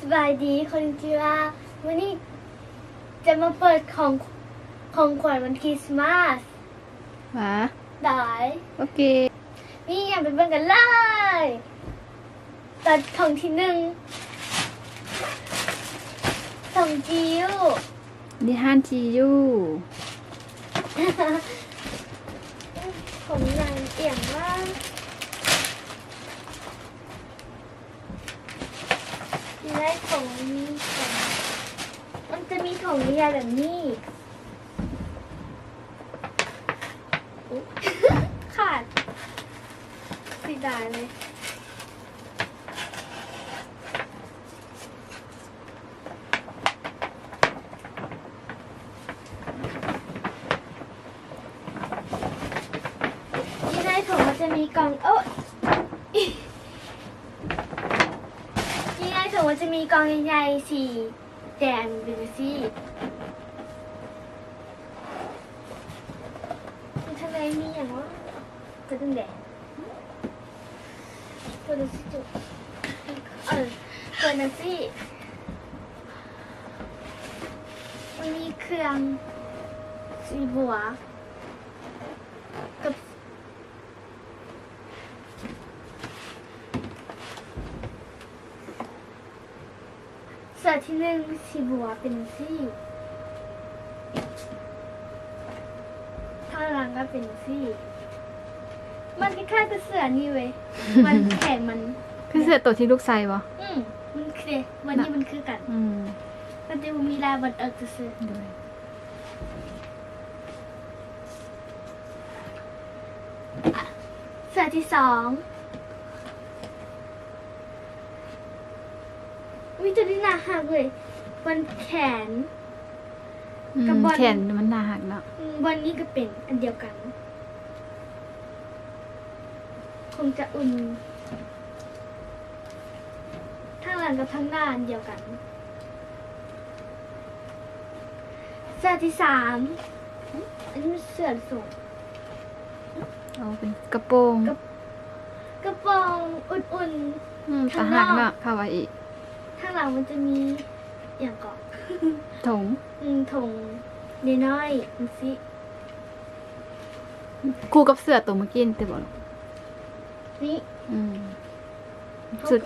ສະບາຍດີ ຄົນທີ່ວ່າ ມື້ນີ້ຈະມາເປີດຂອງ ຂອງຂວັນວັນຄຣິສມາສ. ຫວາ ໄດ້ ໂອເຄ ມີຫຍັງໄປເບິ່ງກັນເລີຍ. ຕອນ ຖົງທີໜຶ່ງ ຖົງຈີຢູ ນີ້ຮ້ານຈີຢູ ຂອງນາງອຽງວ່າ ທີ່ໄດ້ຂອງມີຂອງ ມັນຈະມີຖົງໃຫຍ່ໆແບບນີ້. ຂາດ ເສຍດາຍເລີຍ. ຢູ່ໃນຖົງມັນຈະມີກ່ອງ ໂອ້ ຢູ່ໃນຖົງມັນຈະມີກ່ອງໃຫຍ່ໆ ສີແດງເປັນຈັ່ງຊີ້. ຂ້າງໃນມີຫຍັງວະ? ກະດຶງແດງ ເປີດຈັ່ງຊີ້ ເອີ ເປີດຈັ່ງຊີ້ ມັນມີເຄື່ອງສີບົວ ກັບ ເສື້ອທີໜຶ່ງສີບົວເປັນຈັ່ງຊີ້ ທາງຫຼັງກະເປັນຈັ່ງຊີ້ ມັນຄ້າຍໆກັບເສື້ອນີ້ເວີຍ ມັນແຂນມັນ ຄືເສື້ອໂຕທີ່ລູກໃສ່ບໍ່? ອືມ ມັນຄື ວັນນີ້ມັນຄືກັນ ອືມ ມັນຈະບໍ່ມີລາຍວັນເອິກຊື່ໆ ໂດຍ ເສື້ອທີສອງ ມີໂຕນີ້ໜ້າຮັກເວີຍ ບ່ອນແຂນ ອືມ ກັບບ່ອນ ແຂນມັນໜ້າຮັກເນາະ ອືມ ບ່ອນນີ້ກະເປັນອັນດຽວກັນ ຄົງຈະອຸ່ນ ທາງຫຼັງກັບທາງໜ້າອັນດຽວກັນ. ເສື້ອທີສາມ ອັນນີ້ມັນເສື້ອສູງ ເອົາເປັນກະໂປງ ກະ ກະໂປງອຸ່ນໆ ອືມ ຕາຮັກເນາະ ຄາວາອິ ທາງຫຼັງມັນຈະມີຫຍັງເກາະ ຖົງ ອືມ ຖົງນ້ອຍໆຈັ່ງຊີ້ ຄູ່ກັບເສື້ອໂຕມື້ກີ້ນີ້ຕິບໍ່? ນີ້ ອືມ ຊຸດ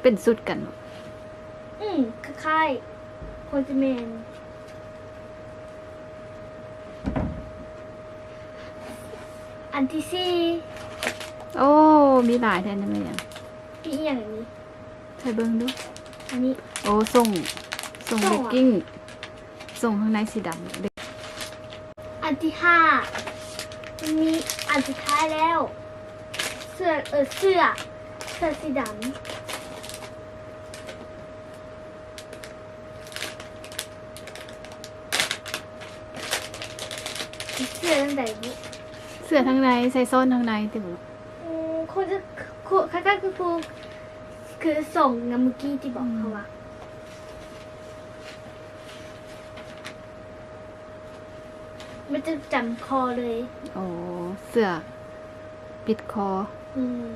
ເປັນຊຸດກັນບໍ່? ອືມ ຄ້າຍໆ ຄົງຈະແມ່ນ. ອັນທີສີ່ ໂອ້ ມີຫຼາຍແທ້ນະ ແມ່ນຫຍັງ? ມີອີ່ຫຍັງອັນນີ້? ໃຫ້ເບິ່ງດູ ອັນນີ້ ໂອ້ ສົ້ງ ສົ້ງເບັກກິ້ງ ສົ້ງຂ້າງໃນສີດຳ. ອັນທີຫ້າ ມີອັນສຸດທ້າຍແລ້ວ ເສື້ອ ເອີ ເສື້ອ ເສື້ອສີດຳ. ເສື້ອທາງໃດບຸ? ເສື້ອທາງໃນ ໃສ່ຊ້ອນທາງໃນຕິບໍ່? ອືມ ຄົງຈະ ຄົງ ຄ້າຍໆຄື ຄື ຄືສົ່ງນຳມື້ກີ້ຕິບໍ? ອືມ ເພາະວ່າ ມັນຈະຈຳຄໍເລີຍ. ອໍ ເສື້ອປິດຄໍ ອືມ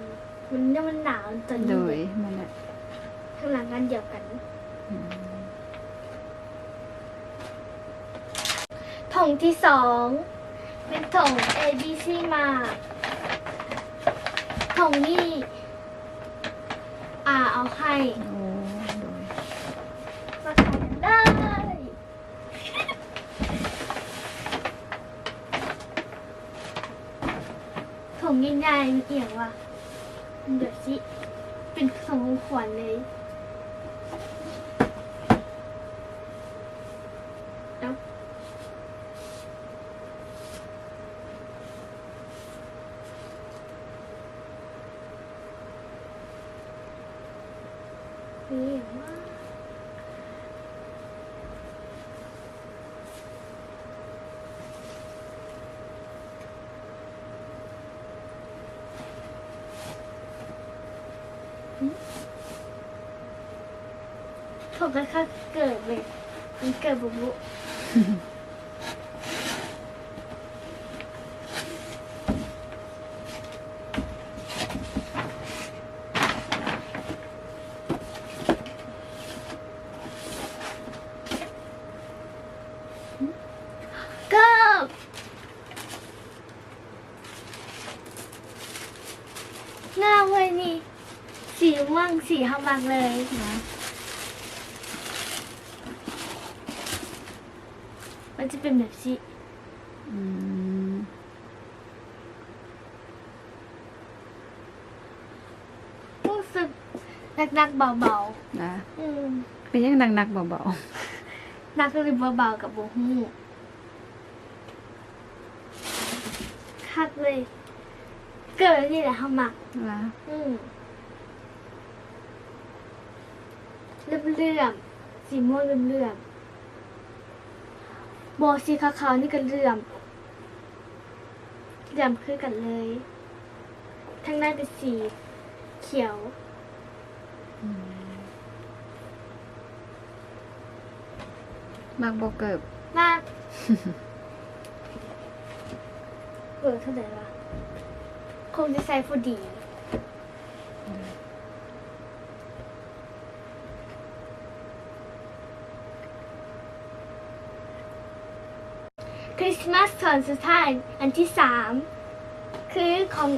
ມັນ ມັນໜາວຕອນນີ້ ໂດຍ ເດ ນັ້ນແຫຼະ ຂ້າງຫຼັງອັນດຽວກັນ. ອືມ ຖົງທີສອງ ເປັນຖົງເອບີຊີມາກ ຖົງນີ້ອາເອົາໃຫ້. ໂອ້ ໂດຍ ມາຂາຍກັນເລີຍ. ຖົງໃຫຍ່ໆ ມັນອີ່ຫຍັງວະ? ມັນແບບຊິເປັນຂອງຂວັນເລີຍ. ເອົ້າ ມີຫຍັງວະ? ຫຶ? ຜົມຄ້າຍໆ ເກີບເລີຍ ມັນເກີບບຸບຸ. ເ ເຮົາມັກເລີຍນະ ມັນຈະເປັນແບບຊີ້. ອືມ ຮູ້ສຶກໜັກໆເບົາໆນະ. ອືມ ເປັນຫຍັງໜັກໆເບົາໆ? ໜັກຫຼືເບົາໆກໍບໍ່ຮູ້. ຄັກເລີຍ ເກີບແບບນີ້ແຫຼະເຮົາມັກ. ອືມ ເຫຼື້ອມໆ ສີມ່ວງເຫຼື້ອມໆ ບໍ່ ສີຂາວໆນີ້ກໍເຫຼື້ອມ ເຫຼື້ອມຄືກັນເລີຍ ທາງໃນເປັນສີຂຽວ. ອືມ ມັກບໍ່ເກີບ? ມັກ. ເກີບເທົ່າໃດວະ? ຄົງຈະໃສ່ພໍດີ. Christmas ຕອນສຸດທ້າຍ ອັນທີສາມ ຄືຂອງ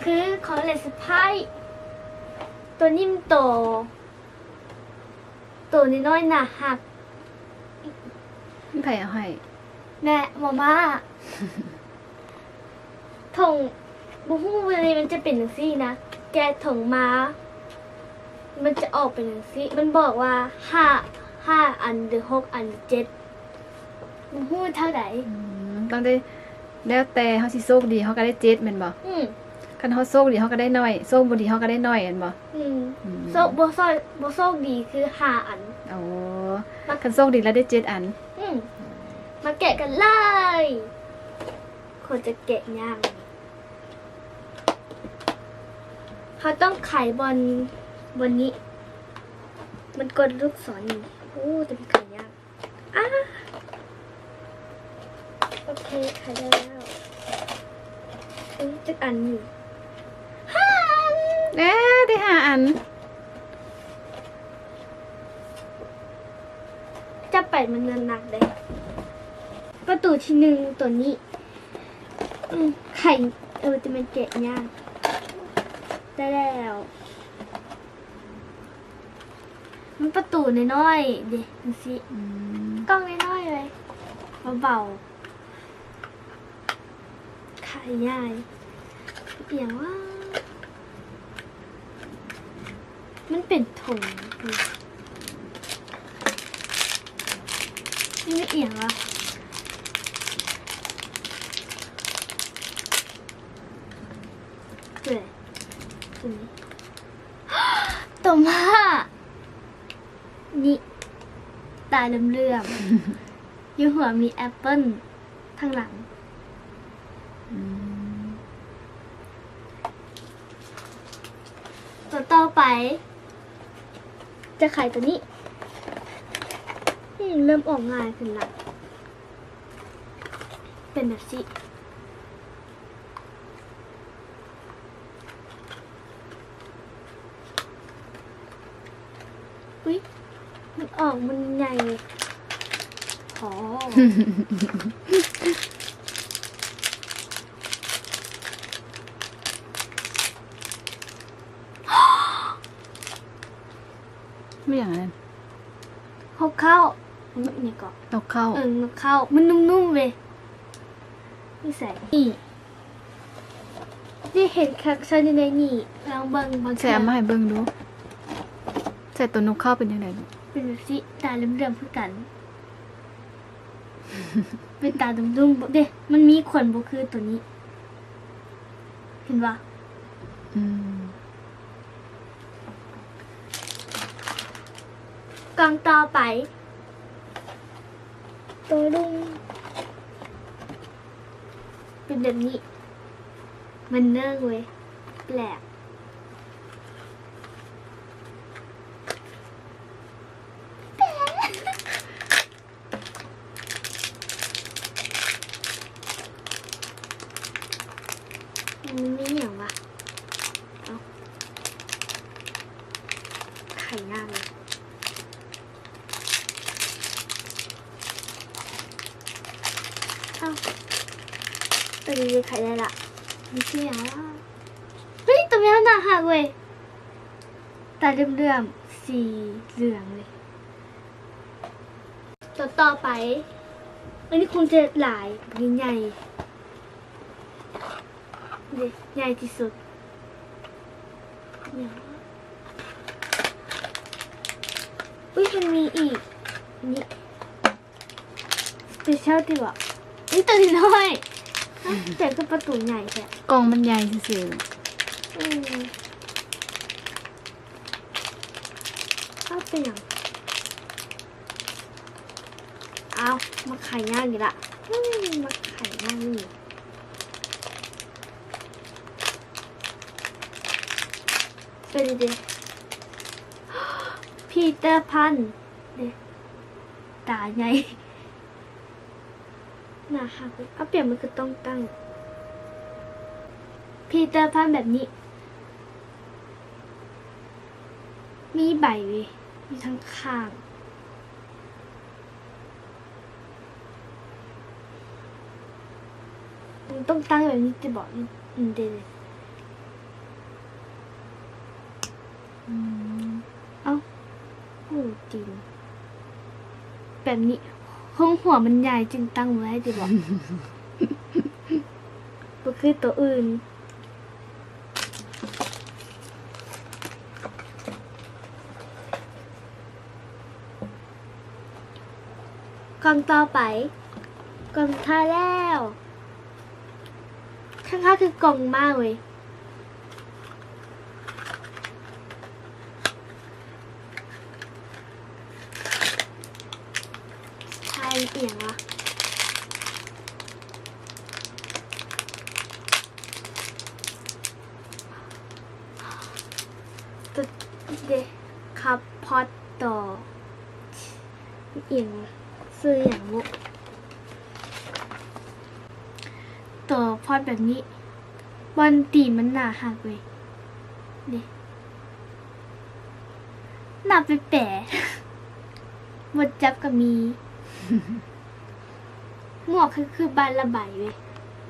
ຄືຂອງເລັດສະໄພ ໂຕນີ້ມັນໂຕ ໂຕນ້ອຍໆໜ້າຮັກ. ໃຜເອົາໃຫ້? ແມ່ ມາມ່າ. ຖົງ ບໍ່ຮູ້ເລີຍ ມັນຈະເປັນຈັ່ງຊີ້ນະ ແກະຖົງມາ ມັນຈະອອກເປັນຈັ່ງຊີ້ ມັນບອກວ່າຫ້າ ຫ້າອັນ ຫຼືຫົກອັນ ຫຼືເຈັດ ບໍ່ຮູ້ເທົ່າໃດ. ອືມ ຕ້ອງໄດ້ ແລ້ວແຕ່ເຮົາຊິໂຊກດີ ເຮົາກໍໄດ້ເຈັດແມ່ນບໍ່? ອືມ ຄັນເຮົາໂຊກດີ ເຮົາກໍໄດ້ໜ້ອຍ ໂຊກບໍ່ດີ ເຮົາກໍໄດ້ໜ້ອຍແມ່ນບໍ່? ອືມ ອືມ ໂຊກ ບໍ່ໂຊກ ບໍ່ໂຊກດີຄືຫ້າອັນ. ໂອ້ ຄັນໂຊກດີແລ້ວໄດ້ເຈັດອັນ. ອືມ ມາແກະກັນເລີຍ. ໂຄດຈະແກະຍາກ. ເຮົາຕ້ອງໄຂບ່ອນ ບ່ອນນີ້ ມັນກົດລູກສອນນີ້. ໂອ້ ແຕ່ມັນໄຂຍາກ. ອາ ໂອເຄ ໄຂໄດ້ແລ້ວ. ເອີ ຈັກອັນນີ້? ຫ້າອັນ. ເອີ ໄດ້ຫ້າອັນ. ຈັບໄປມັນໜັກໆເດ້. ປະຕູທີໜຶ່ງ ໂຕນີ້ ອືມ ໄຂ ເອີ ແຕ່ມັນແກະຍາກ. ໄດ້ແລ້ວ. ມັນປະຕູນ້ອຍໆເດ້ ຈັ່ງຊີ້. ອືມ ກ່ອງນ້ອຍໆເລີຍ ເບົາໆ. ຂາຍງ່າຍ. ອີ່ຫຍັງວະ? ມັນເປັນຖົງ. ນີ້ມັນອີ່ຫຍັງວະ? ເອີ ຕົວນີ້ ໂຕມ້າ. ນີ້ ຕາເຫຼື້ອມໆ ຢູ່ຫົວມີແອັບເປິ້ນທາງຫຼັງ. ອືມ ຕົວຕໍ່ໄປ ຈະຂາຍຕົວນີ້. ອືມ ເລີ່ມອອກງ່າຍຂຶ້ນລະ ເປັນແບບຊີ້. ອຸ້ຍ ມັນອອກ ມັນໃຫຍ່ພໍ. ແມ່ນຫຍັງນັ້ນ? ນົກເຄົ້າ. ນົກຫຍັງເກາະ? ນົກເຄົ້າ. ເອີ ນົກເຄົ້າ. ມັນນຸ້ມໆເວີຍ. ນີ້ໃສ? ນີ້. ໄດ້ເຫັນຄັກຊັ້ນຢູ່ໃນນີ້ ລອງເບິ່ງ ບາງເທື່ອ. ໃສ່ເອົາມາໃຫ້ເບິ່ງດູ. ໃສ່ຕົວນົກເຄົ້າເປັນຈັ່ງໃດ? ເປັນແບບຊີ້ ຕາເຫຼື້ອມໆຄືກັນ. ເປັນຕາດຸ້ມໆເດ້ ມັນມີຂົນບໍ່ຄືຕົວນີ້ ເຫັນບໍ່? ອືມ ກ່ອງຕໍ່ໄປ ໂຕລຸງ ເປັນແບບນີ້ ມັນເນີງເວີຍ ແປກ. ມັນມີຫຍັງວະ? ເອົ້າ ໄຂຍາກເລີຍ. ເອົ້າ ເອີ ໄຂໄດ້ລະ. ມັນຄືຫຍັງວະ? ເຮີ້ຍ ຕົວແມວໜ້າຮັກເວີຍ. ຕາເຫຼື້ອມໆ ສີເຫຼືອງເລີຍ. ຕົວຕໍ່ໄປ ອັນນີ້ຄົງຈະຫຼາຍ ນີ້ໃຫຍ່ ນີ້ໃຫຍ່ທີ່ສຸດ. ອຸ້ຍ ມັນມີອີກ ນີ້ ສະເປເຊວຕິເບາະ? ນີ້ຕົວນ້ອຍ ແຕ່ກໍປະຕູໃຫຍ່ແທ້. ກ່ອງມັນໃຫຍ່ຊື່ໆ. ອືມ ເອົາ ເປັນຫຍັງ? ເອົາ ມາໄຂຍາກອີກລະ. ອືມ ມາໄຂຍາກນີ້. ເປັນເດ ພີເຕີພານເດ ຕາໃຫຍ່ ໜ້າຮັກ. ເອົາ ປຽບມັນຄືຕ້ອງຕັ້ງ ພີເຕີພານແບບນີ້ ມີໃບເວີຍ ຢູ່ທາງຂ້າງ. ມັນຕ້ອງຕັ້ງແບບນີ້ຕິເບາະ? ອືມ ເດ ອືມ ເອົ້າ ໂອ້ ຕີນ ແບບນີ້ ໂຄງຫົວມັນໃຫຍ່ຈຶ່ງຕັ້ງບໍ່ໄດ້ຕິເບາະ? ບໍ່ຄືໂຕອື່ນ. ກ່ອງຕໍ່ໄປ ກ່ອງສຸດທ້າຍແລ້ວ. ຂ້າງໆ ຄືກ່ອງມ້າເວີຍ. ໃຊ່ອີ່ຫຍັງວະ? ຕົວເດ ຄັບພອດຕໍ່ ອີ່ຫຍັງ ຊື່ອີ່ຫຍັງບຸ? ຕົວພອດແບບນີ້ ບ່ອນຕີນມັນໜ້າຮັກເວີຍ ເດ ໜ້າແປະໆ ບົດຈັບກໍມີ. ໝວກຄື ຄືບານລະໃບເວີຍ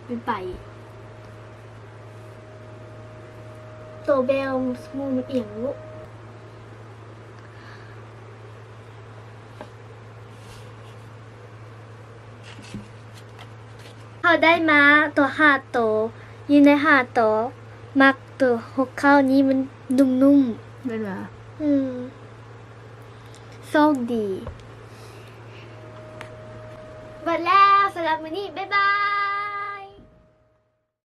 ໃບ ໃບ. ໂຕແບວສະໝູນມັນອຽງລູກ. ເຮົາໄດ້ມາໂຕຫ້າໂຕ, ຢູ່ໃນຫ້າໂຕ ມັກໂຕຫົກເກົ້ານີ້ ມັນນຸ້ມໆ ແມ່ນຫວາ? ອືມ. ໂຊກດີ. ເບິດແລ້ວສຳລັບມື້ນີ້ ບາຍບາຍ.